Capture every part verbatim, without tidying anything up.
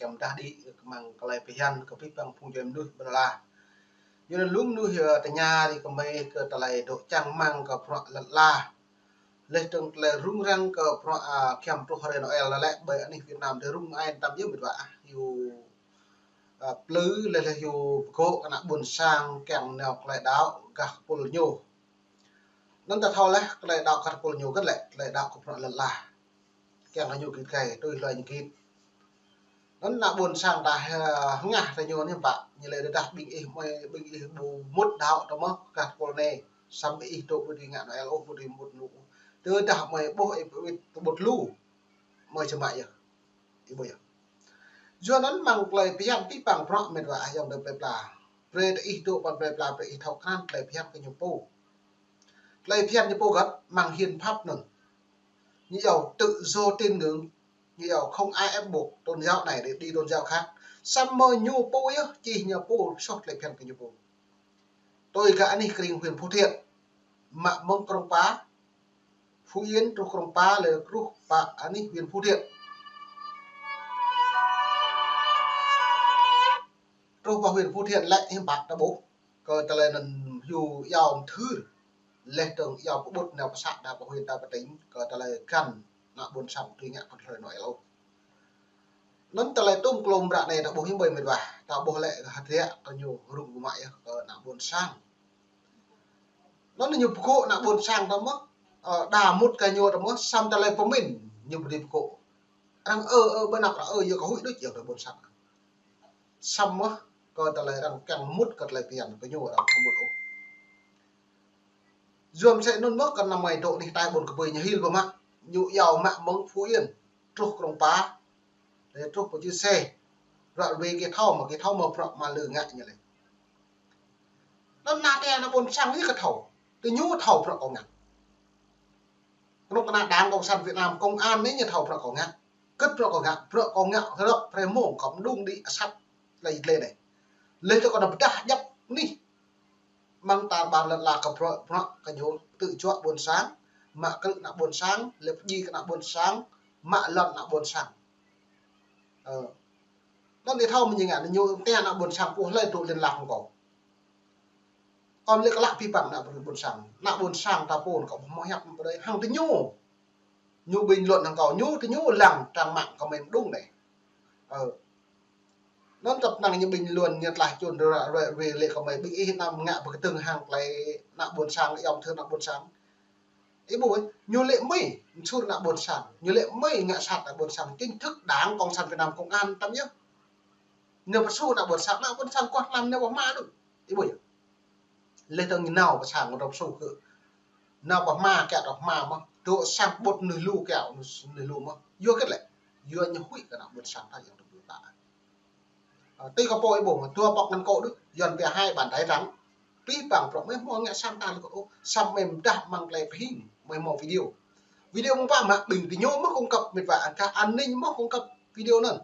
kiăng pơdah đĭ kơ mơ̆ng tơlơi phiăn kơ pih păng phung djuai mơnuih ƀơi lŏn ala. Yua anŭn lu mơnuih, ơ, tơña rai kơ mơi kơ tơlơi dŏ čang rơmang kơ bruă lŏn ala. Laih dơ̆ng tơlơi rŭng răng kơ bruă, a, giăm truh hrơi Noel lĕ ƀơi anih Việt Nam tơlơi rŭng ai tăm yơh mĕt wa ah. Yua, a, plư laih laih yua pơgŏ kơ ană ƀôn sang kiăng nao tơlơi đaŏ gah tơpul ñu. Anŭn ta thâo laih tơlơi đaŏ gah tơpul ñu kơt lĕ tơlơi đaŏ kơ bruă lŏn ala. Kiăng kơ ñu git gai, tui hluai ñu git. Anŭn ană ƀôn sang ta, ơ, hơngah ta ñu anai pă, ñu lĕ tơdah ƀing ih mơi, ƀing ih ƀu mŭt đaŏ tơ mơ̆ gah tơpul anai, samơ̆ ƀing ih dŏ ƀu dưi ngă Noel ôh, ƀu dưi mŭt lu ôh. Tơdah mơi ƀuh ih ƀu mŭt lu, mơi či mă yơh. Ih ƀuh yơh. Yua anŭn mơ̆ng tơlơi phiăn pih păng bruă mĕt wa ah ayŏng adơi plơi pla. Brơi tơ ih dŏ pơ plơi pla, brơi ih thâo krăn tơlơi phiăn kơ ñu pô. Tơlơi phiăn ñu pô kơt mơ̆ng hiến pháp anŭn. Ñu iâu tự do tín ngưỡng, ñu iâu không ai ép buộc tôn giáo này để đi tôn giáo khác. Samơ̆ ñu pô yơh, čih ñu pô soh tơlơi phiăn kơ ñu pô. Tui gah anih krĭng huyện Phú Thiện, mă mơ̆ng Krông Pa, Phú Yên truh Krông Pa, lĕ truh pơ anih huyện Phú Thiện. Truh pơ huyện Phú Thiện lĕ hiư̆m pă ta ƀuh kơ tơlơi anŭn hyu iâu mơthưr. Laih dơ̆ng iâu pơƀut nao pơ să, nao pơ huyện, nao pơ tỉnh, kơ tơlơi găn ană ƀôn sang tui ngă kơ hrơi Noel ôh. Anŭn tơlơi tŭm klôm ră anai ta ƀuh hiư̆m ƀơi mĕt wa, ta ƀuh lĕ hơdră kơ ñu rŭng răng mơ̆ yơh kơ ană ƀôn sang. Anŭn ñu pơgŏ ană ƀôn sang ta mơ̆, ơ, đa mŭt kơ ñu ta mơ̆, samơ̆ tơlơi pơmĭn ñu ƀu dưi pơgŏ. Arăng ơ, ơ, ƀơi anăp arăng ơ, yua kơ huĭ đôč yua kơ ƀôn sang. Samơ̆ kơ tơlơi arăng kiăng mŭt kơ tơlơi phiăn kơ ñu arăng ƀu mŭt ôh. Yua mơ̆ sĕ anŭn mơ̆ kơ ană mơi dŏ anih tai ƀôn kơpơi ñu hil ƀu mă, ñu iâu mă mơ̆ng Phú Yên truh Krông Pa, lĕ truh pơ Čư̆ Sê. Ră ruai kơ thâo mơ̆, kơ thâo mơ̆ bruă mă lư ngă ñu lĕ. Anŭn ană tơnah ană ƀôn sang ñu kơ thâo. Tơ ñu thâo bruă kâo ngă. Kơnuk kơna Đảng Cộng sản Việt Nam, công an anai ñu thâo bruă kâo ngă. Kơt bruă kâo ngă, bruă kâo ngă hơdră premo kâo mơđung đĭ asăp lĕ lĕ anai. Laih dơ̆ng kâo nao pơdah djăp anih. Mơ̆ng ta ƀar lŏn ala kơ bruă, bruă kơ ñu tŭ juă ƀôn sang, mă krư̆ ană ƀôn sang, lĕ pơdjai kơ ană ƀôn sang, mă lŏn ană ƀôn sang. Ơ. Anŭn ih thâo mơ̆ ñu ngă, ñu tơña ană ƀôn sang pô hlơi dŏ liên lạc hăng kâo. Kâo lĕ kơ lăk pih păng ană ƀôn sang. Ană ƀôn sang ta pô kâo ƀu hmâo hiăp pơdơi hăng tơ ñu. Ñu bình luận hăng kâo, ñu tơ ñu lăng trang mạng kơ mơi mơđung anai. Ơ. Anŭn tơpă năng ñu bình luận ñu tơlơi čun ră ruai lĕ kơ mơi ƀing ih anăm ngă pơkơdơ̆ng hăng tơlơi ană ƀôn sang, iâu mơthưr ană ƀôn sang. Ih ƀuh, ñu lĕ mơi, mơsur ană ƀôn sang, ñu lĕ mơi ngă sat ană ƀôn sang, chính thức Đảng Cộng sản Việt Nam công an tăm yơh. Ñu pơsur ană ƀôn sang, ană ƀôn sang kuah lăm ñu ƀu hmâo đôč. Ih ƀuh yơh. Laih dơ̆ng ñu nao pơ sang rŏp su kơ. Nao pơ hmua kiăo rŏp hmua mơ̆. Dŏ sang ƀut mơnuih lu kiăo mơnuih lu mơ̆. Yua kơ lĕ. Yua ñu huĭ kơ ană ƀôn sang ta yua tơpul ta. Ơ, tui kơ pô ih ƀuh mơ̆. Dua bọc ngăn cộ đôč. Yuan pia hai bàn tay trắng. Pih păng bruă mơi hmâo ngă sang ta lĕ kơ ôh. Samơ̆ mơi pơdah mơ̆ng tơlơi pơhing. Mơi hmâo video. Video mơ̆ng pă mă ƀing tơ ñu mơ̆ cung cấp mĕt wa. Gah an ninh mơ̆ cung cấp video anŭn.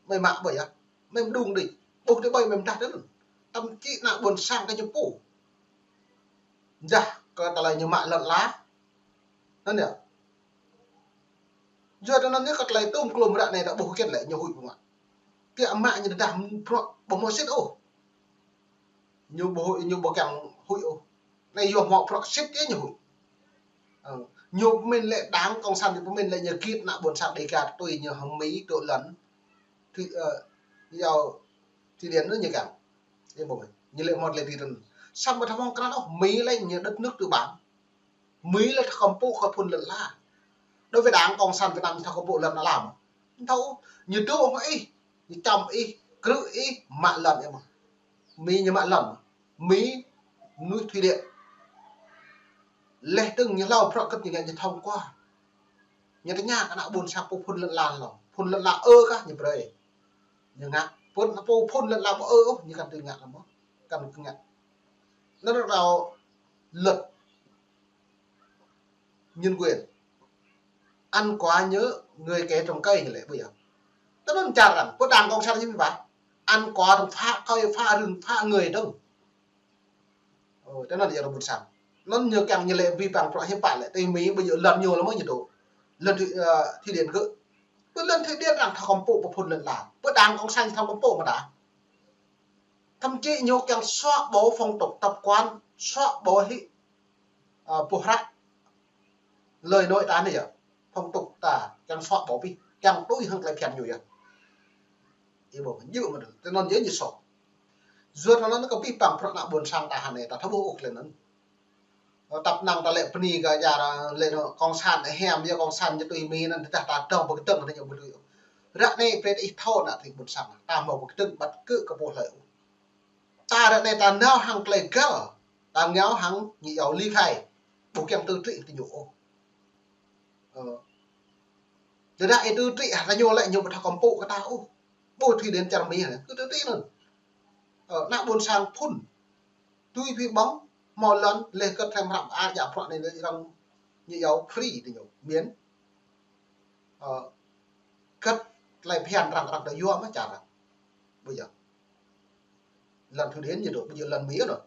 Mơi mă ƀơi yơh. Mơi mơđung đĭ. Ƀuh đĭ ƀơi mơi pơdah tơ anŭn. Tăm čĭ ană ƀôn sang kơ ñu pô. Jah kơ tơlơi ñu mă lŏn ala. Anŭn yơh. Yua anŭn yơh kơ tơlơi tŭm klôm ră anai ta ƀuh kơt lĕ ñu huĭ ƀu mă. Kiăng mă ñu tơdah bruă ƀu hmâo sĭt ôh. Ñu ƀu huĭ, ñu ƀu kiăng huĭ ôh. Anai yua hmâo bruă sĭt yơh ñu huĭ. Ơ, ñu pơmĭn lĕ Đảng Cộng sản ñu pơmĭn lĕ ñu git ană ƀôn sang Đêga tui ñu hăng Mi dŏ lŏn. Thụy, ơ, yua Thụy Điển anŭn ñu kiăng. Ih ƀuh mơ̆, ñu lĕ mơ̆ tơlơi tui anŭn. Samơ̆ ta hmâo krăn ôh, Mi lĕ ñu đất nước tư bản. Mi lĕ ta kơmpŭ kơ phŭn lŏn ala. Đối với Đảng Cộng sản Việt Nam ta kơmpŭ lŏn ala mơ̆. Thâo, ñu dŏ hăng ih, ñu čăm ih, krư̆ ih, mă lŏn ih mơ̆. Mi ñu mă lŏn. Mi mơnuih Thụy Điển. Laih dơ̆ng ñu hlâo bruă kơt ñu ngă ñu thông qua. Ñu tơña kơ ană ƀôn sang pô phŭn lŏn ala hlâo. Phŭn lŏn ala ơ kah ñu brơi. Ñu ngă. Pô phŭn lŏn ala ƀu ơ ôh, ñu kăn tui ngă lăm ôh. Kăn tui ngă. Anŭn hlâo luật nhân quyền. Ăn của nhớ người kẻ trồng cây ñu lĕ ƀu yơh. Tơ anŭn čar arăng, pơ Đảng Cộng sản ñu ƀu pă. Ăn của arăng phá cây, phá rừng, phá người dơ̆ng. Ơ, tơ anŭn yơh ană ƀôn sang. Anŭn ñu kiăng ñu lĕ pih păng bruă hiư̆m pă lĕ. Tơ Mi ƀu yơh lŏn ñu lăm mơ̆ ñu dŏ. Lŏn Thụy, ơ, Thụy Điển kơ. Lŏn Thụy Điển arăng thâo kơmpŭ pơ phŭn lŏn la. Pơ đảng cộng sản thâo kơmpŭ mơ̆ đa. Thậm chí ñu kiăng xóa bỏ phong tục tập quán, xóa bỏ hĭ, à, pơhrăk. Lời nói ta anai yơh. Phong tục ta kiăng xóa bỏ pih, kiăng tui hăng tơlơi phiăn ñu yơh. Ih ƀuh, djơ̆ mơ̆, tơnăn yơh ñu xóa. Yua anŭn kơ pih păng prŏk ană ƀôn sang ta hơnai, ta thâo ƀuh ôh tơlơi anŭn. Tăp năng ta lĕ bơni kơ djă lĕ anŭn cộng sản hiam, yua cộng sản ñu tui Mi anŭn, tơdah ta dŏng pơkơdơ̆ng ta ñu ƀu tui. Ră anai brơi ih thâo ană tring ƀôn sang, ta hmâo pơkơdơ̆ng ƀăt kơ kơ pô hlơi. Ta ră anai ta nao hăng tơlơi găl, ta nao hăng ñu iâu ly khai. Ƀu kiăng tơtrĭ tơ ñu ôh. Ơ. Tơdah ih tơtrĭ hă, ta ñu lĕ ñu ƀu thâo kơmpŭ kơ ta ôh. Ƀu Thụy Điển čar Mi anai, kơ tơtrĭ anŭn. Ơ, ană ƀôn sang phŭn. Tui phi ƀơ̆ng, hmâo lŏn, leh kơt hrăm hrăm a djă prŏk anai lĕ arăng ñu iâu free tơ ñu, miễn. Ơ, kơt tơlơi phiăn arăng, arăng ta yua mơ̆ čar arăng. Ƀu djơ̆. Lŏn Thụy Điển ñu dŏ, ƀu djơ̆ lŏn Mi anŭn.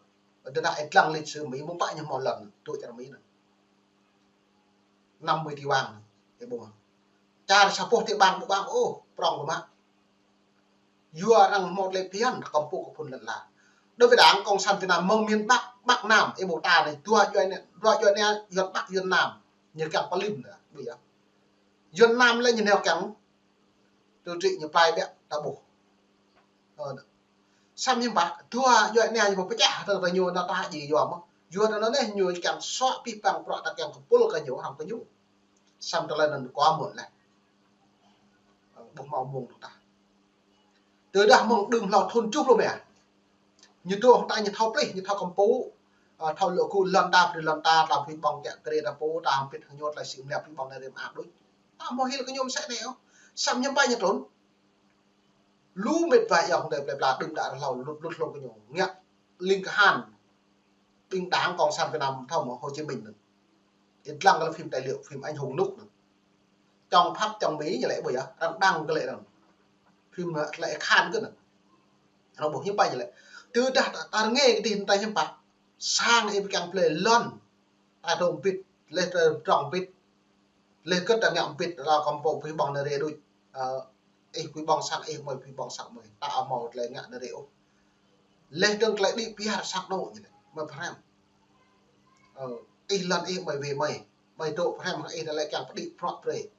Tơdah ih lăng lịch sử Mi mơ̆ng pă ñu hmâo lŏn, dŏ čar Mi anŭn. Năm mươi ti wang anŭn, ih ƀuh. Čar sa boh ti ƀang ƀu ƀang ôh, prŏng ƀu mă. Yua arăng hmâo tơlơi phiăn, kơmpŭ kơ phŭn lŏn la. Đối với đảng cộng sản Việt Nam mơ̆ng miền Bắc, Bắc Nam, ih ƀuh ta anai, dua djuai anai, dua djuai anai, Yuan Bắc, Yuan Nam. Ñu kiăng pơlim ta, ƀu djơ̆. Yuan Nam lĕ ñu nao kiăng tơtrĭ ñu plai ƀiă ta ƀuh. Ơ, samơ̆ hiư̆m pă, dua djuai anai ñu pơčah tơ, tơ ñu anŭn ta djơ̆ yua mơ̆. Yua anŭn anai ñu kiăng xóa pih păng prŏk ta kiăng kơpul kơ ñu, hăng kơ ñu. Samơ̆ tơlơi anŭn kơ mơ̆n lĕ. Ơ, ƀuh hmâo mơ̆ng ta. Tơdah mơ̆ng đưm hlâo thŭn tơjuh pluh rơma. Ñu dŏ hăng ta ñu thâo plih, ñu thâo kơmpŭ, ơ, thâo lŏ gŭ lŏn ta, brơi lŏn ta, ta phi ƀơ̆ng kiăng kơ rê ta pô, ta hăng pĭt hăng ñu tơlơi sĭ mơ̆ phi ƀơ̆ng anai rĭm ăt đôč. Ta hmâo hil kơ ñu mơsĕ anai ôh. Samơ̆ hiư̆m pă ñu trŭn. Lu mĕt wa ayŏng adơi plơi pla đưm đă hlâo lŭt lŭt hlŏng kơ ñu. Ngă ling kơhan. Ƀing đảng cộng sản Việt Nam thâo mơ̆ Hồ Chí Minh anŭn. Ih lăng kơ phim tài liệu, phim Anh hùng Nuk anŭn. Trong Pháp, trong Mỹ ñu lĕ ƀu djơ̆, arăng đăng kơ lĕ anŭn. Phim, ơ, tơlơi khan kơ anŭn. Arăng ƀuh hiư̆m pă ñu lĕ. Tơdah ta, ta rơngai kơ dih ta hiư̆m pă. Sang ih ƀu kiăng plơi lŏn. Ta dŏ ƀit, leh ta dŏng ƀit. Leh kơt ta ngă ƀit, ta kơmpŭ phi ƀơ̆ng anai rê đôč. Ơ, ih phi ƀơ̆ng sang ih, mơi phi ƀơ̆ng sang mơi. Ta hmâo tơlơi ngă anai rê ôh. Leh dơ̆ng tơlơi đĭ piar sang anŭn ñu lĕ. Mơi phrăm. Ơ, ih lŏn ih mơi wai mơi. Mơi dŏ phrăm hăng ih ta lĕ kiăng pơđĭ prŏk brơi.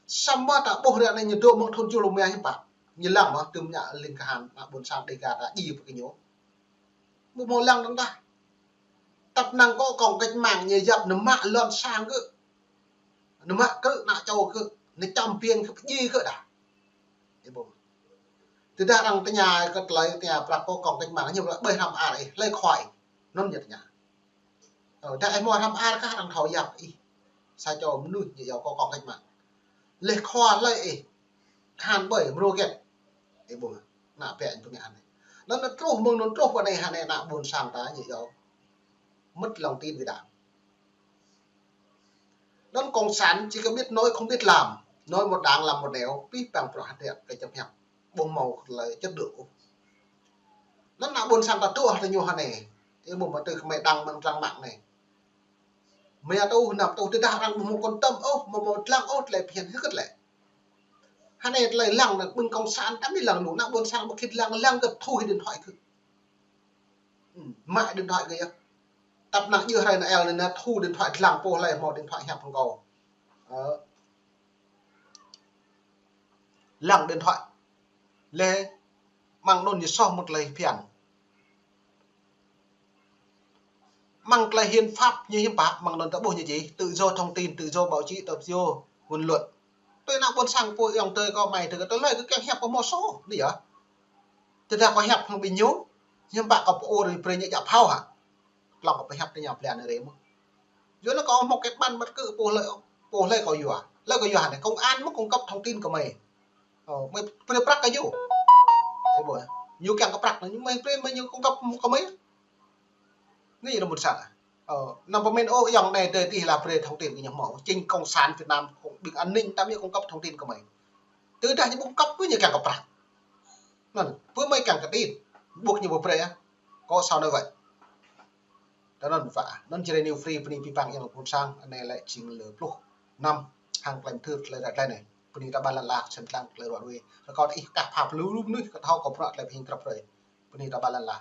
Samơ̆ ta ƀuh ră anai ñu dŏ mơ̆ng thŭn tơjuh pluh rơma hiư̆m pă. Ñu lăng mơ̆ tơm ñă ling kơhan ană ƀôn sang Dega ta djai pơ kơ ñu. Ƀu hmâo lăng dơ̆ng tah. Tăp năng kơ cộng cách mạng ñu yap nao mă lŏn sang kơ. Nao mă kơ ană čô kơ. Nao čăm piêng kơ pơdjai kơ đa. Ih ƀuh. Tơdah arăng tơña kơ tơlơi tơña prăk kơ cộng cách mạng ñu ƀu laĭ ƀơi hrăm ar ih, hlơi khua ih. Anŭn ñu tơña. Ơ, dah ih hmâo hrăm ar kah arăng thâo yap ih. Sa čô mơnuih ñu iâu kơ cộng cách mạng. Leh khua hlơi ih. Khan ƀơi mrô gĕt. Ih ƀuh. Ană bă ñu pơngă anai. Anŭn anŭn truh mơ̆ng anŭn truh pơ anai hă anai ană ƀôn sang ta ñu iâu. Mất lòng tin với đảng. Anŭn cộng sản chỉ có biết nói không biết làm. Nói một đằng làm một nẻo, pih păng prŏk hơdră kơ čơp hiăp. Ƀu hmâo tơlơi chất lượng ôh. Anŭn ană ƀôn sang ta dŏ hă ta ñu hă anai. Ih ƀuh mơ̆ tơ kơmơi đăng mơ̆ng trang mạng anai. Mơi tŭ, năm tŭ, tơdah arăng ƀu hmâo quan tâm ôh, ƀu hmâo lăng ôh, tơlơi phiăn hơget lĕ. Hă anai tơlơi lăng anŭn ƀing cộng sản ta mĭn lăng lu, ană ƀôn sang ƀu khĭt lăng, lăng kơ thu hĭ điện thoại kơ. Ư, mă điện thoại kơ yơh. Tăp năng djơ̆ hrơi anai el anai nao thu điện thoại lăng pô hlơi hmâo điện thoại hiăp hăng kâo. Ơ. Lăng điện thoại. Leh mơ̆ng anŭn ñu soh mơ̆ tơlơi phiăn. Mơ̆ng tơlơi hiến pháp ñu hiư̆m pă, mơ̆ng anŭn ta ƀuh ñu čih, tự do thông tin, tự do báo chí, tự do ngôn luận. Tui ană ƀôn sang pô ayŏng adơi kâo mơi tơ kơ tơlơi kơ kiăng hiăp kơ hmâo soh, anai yơh. Tơdah kâo hiăp hăng ƀing ñu, hiư̆m pă kâo pơur brơi ñu djă phao hă. Hlŏng kâo pơhiăp tơ ñu blan anai rê mơ̆. Yua anŭn kâo hmâo kết bạn mơ̆t kơ pô hlơi, pô hlơi kâo yua. Hlơi kâo yua anai, công an mơ̆ cung cấp thông tin kơ mơi. Ơ, mơi brơi prăk kơ ñu. Ih ƀuh, ñu kiăng kơ prăk, ñu mơi brơi mơi ñu cung cấp kơ mơi. Anai yơh ană ƀôn sang. Ơ, năm pơmĭn ôh ayŏng anai tơ tih la brơi thông tin kơ ñu hmâo. Chính cộng sản Việt Nam, ƀing an ninh ta mơi cung cấp thông tin kơ mơi. Tơdah ñu ƀu cung cấp, pơ ñu kiăng kơ prăk. Anŭn, pơ mơi kiăng kơ tin. Ƀuh ñu ƀu brơi ah. Kâo sao anai wơ̆t. Tơ anŭn wơ̆t. Anŭn Jrai New Free bơni pih păng ayŏng ƀôn sang, anai lĕ jing lơ pluh năm hăng tơlơi mơthưr tơlơi ră tơlơi anai. Bơni ta ƀă lăn ala sem lăng tơlơi ruă ruê. Rơkâo ta ih kah pha pơlư mơnuih kơ thâo kơ bruă tơlơi pơhing krăp hrơi. Bơni ta ƀă lăn ala.